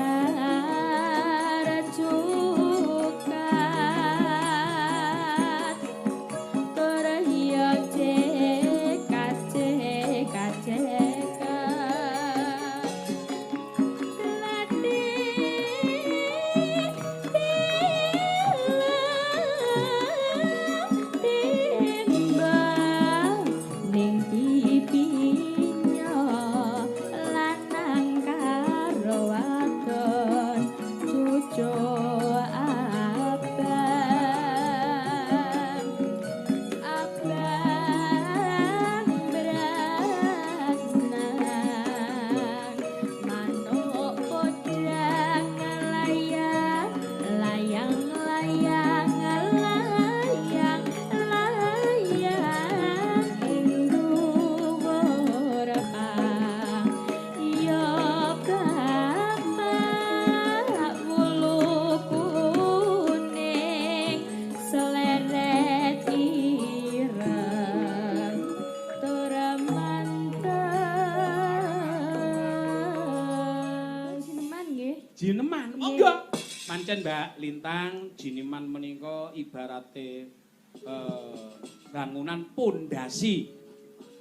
Bar cukat tur ya cekat cekat cekat gladi timbang ning pipinya lanang karo wadon cucu abang abang brasnang manuk podang layang layang layang layang layang ing dhuwur pang ya bapak wulu kuning seleret ireng tur mantes. Jineman nggih. Jineman, monggo. Pancen Mbak Lintang, jineman menika ibarate bangunan pondasi,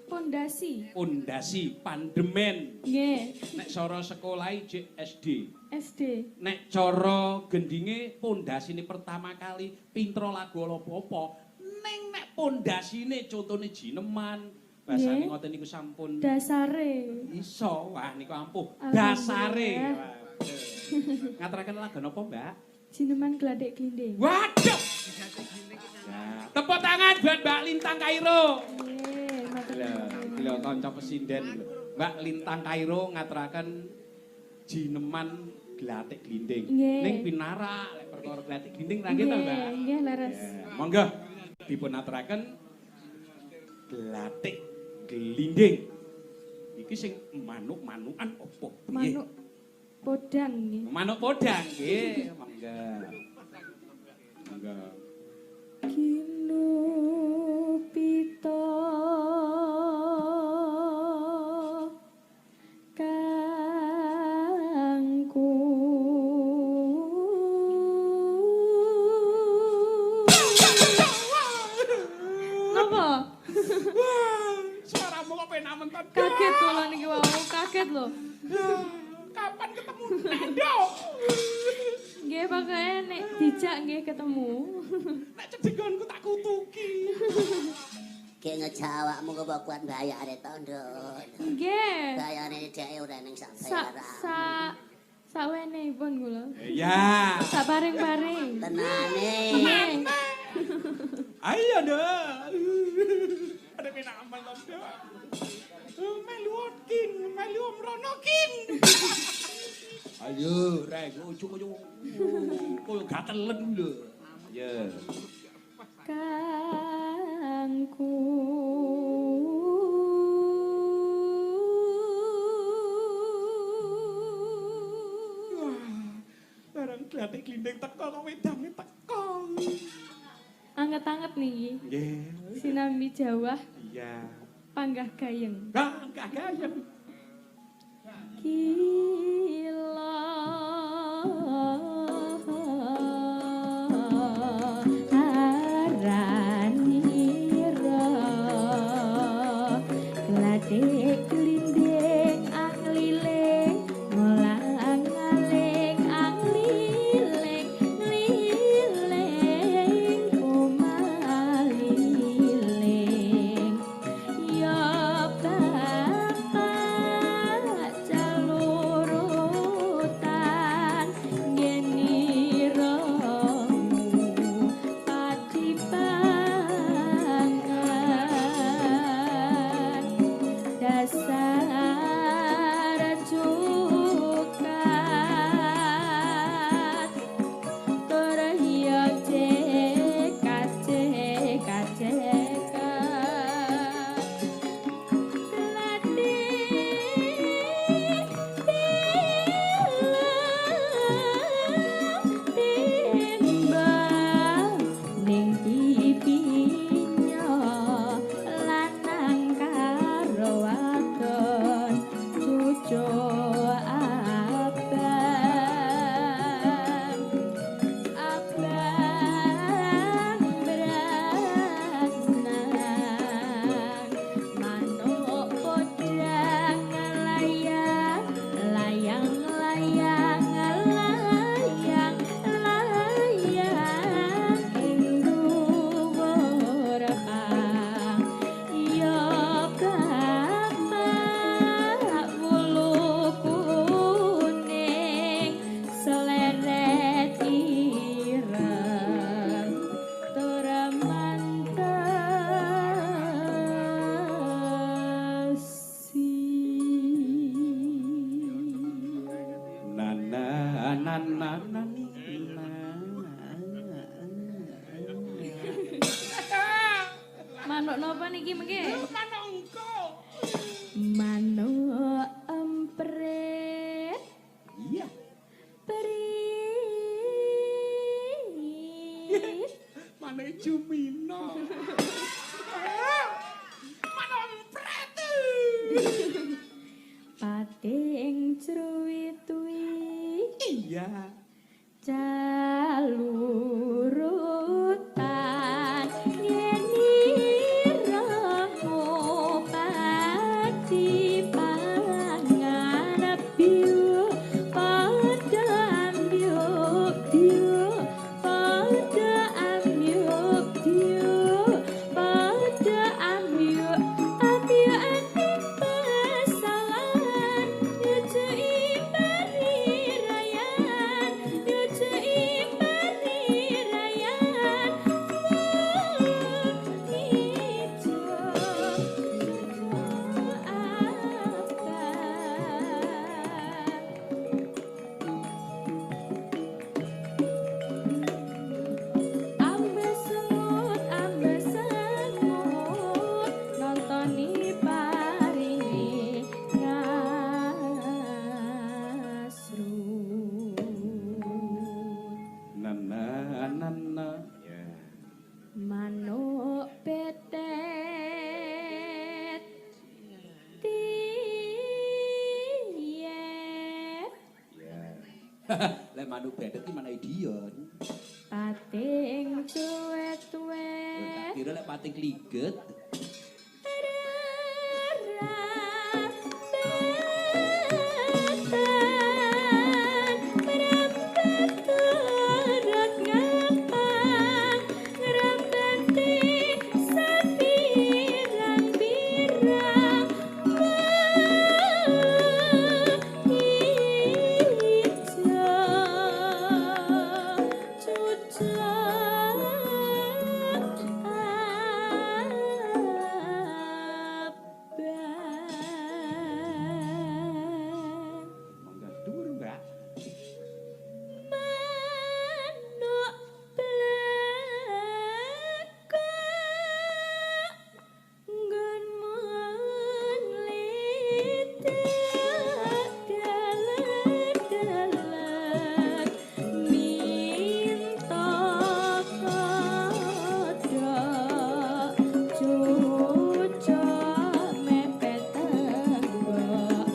Pondasi. Pondasi pandemen. Nggih. Nek cara sekolah jek SD. SD. Nek cara gendinge pondasine pertama kali pintra lagu apa-apa. Ning nek pondasine contone jineman, basane ngoten niku sampun Dasare. Iso. Wah, niku ampuh. Alhamdulillah. Dasare. Wah, betul. Ngaturaken lagu napa, Mbak? Jineman Gladik Glinding. Waduh. Nah, tepuk tangan buat Mbak Lintang Kairo. Nggih, matur Lho, nuwun. iki lho kanca pesinden lho. Mbak Lintang Kairo ngaturaken jineman Glatik Glinding. Nggih. Ning pinarak lek perkara glatik glinding ra nggih to, Mbak? Nggih, leres. Ya, monggo dipun aturaken Glatik Glinding. Iki sing manuk-manukan opo? Piye? Manuk podang nggih. Manuk podang nggih, monggo. Monggo. Kinupita kangku Napa? Wah, suaramu kok penak men to. Kaget kula niki wau, kaget lho. Kapan ketemu Nando? Nggih, pokoke nek dijak nggih ketemu. Nek cedhegonku tak kutuki. Ki ngejak awakmu kok kuat bayare to, Nduk. Nggih. Bayare dheke ora ning sak Sak bayaran. sak sawenehipun kula. Iya. Sak paring-paring. Tenane. Nggih. Ayo, Nduk. Ada penak men to, Nduk. Melu kin, melu omrono kin. Ayo, rek, ojo koyo koyo gatelen lho. Ayo. Kangku Wah, barang glatik glinding teko kok wedange teko. Anget-anget niki. Nggih. Sinambi Jawah Iya. panggah gayeng. Bangga gayeng. Gila aranira gladik glinding angliling ngolang-aling angliling liling omaliling ya bapak calurung Na na na na na. Manuk napa niki mengke? Manuk engko. Manuk emprit. Iya. Prit. Manuk Jumino. Manuk emprit. Pating cruwit-tuwi. Iya. Calurutan nyeniramu pati pangarep biu padha ambyuk biu padha ambyuk biu padha ambyuk ambyuk aning pesalan nyucuki parirayan nyucuki parirayan ijo Ambe sengut nontoni paringe ngasrut. Na na na na. Ya. Manuk betet tiyet Ya. Lek manuk bedet ki manuk Dion. pating cuwet-cuwet Tak kira lek pating kliget. Mangga dhuwur, Mbak. Manuk blekok nggonmu nglitik dalan-dalan minta kodhok cucuk mepet tembok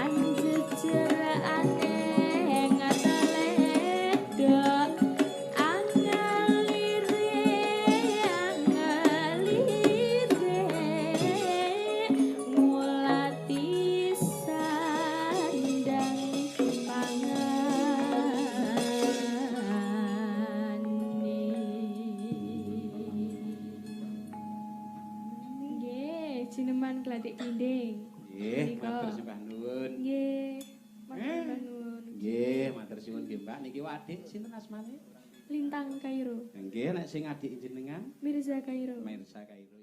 anjejerane ngateledok angalire angalire ngulati sandang pangane. Nggih, jineman glatik kinding. Nggih, Menika. matur sembah nuwun. Nggih, matur sembah nuwun. Nggih, matur suwun nggih, Mbak. Niki adik sinten asmane? Lintang Kairo, Nggih, nek sing adik jenengan Mirza Kairo. Mirsa Kairo.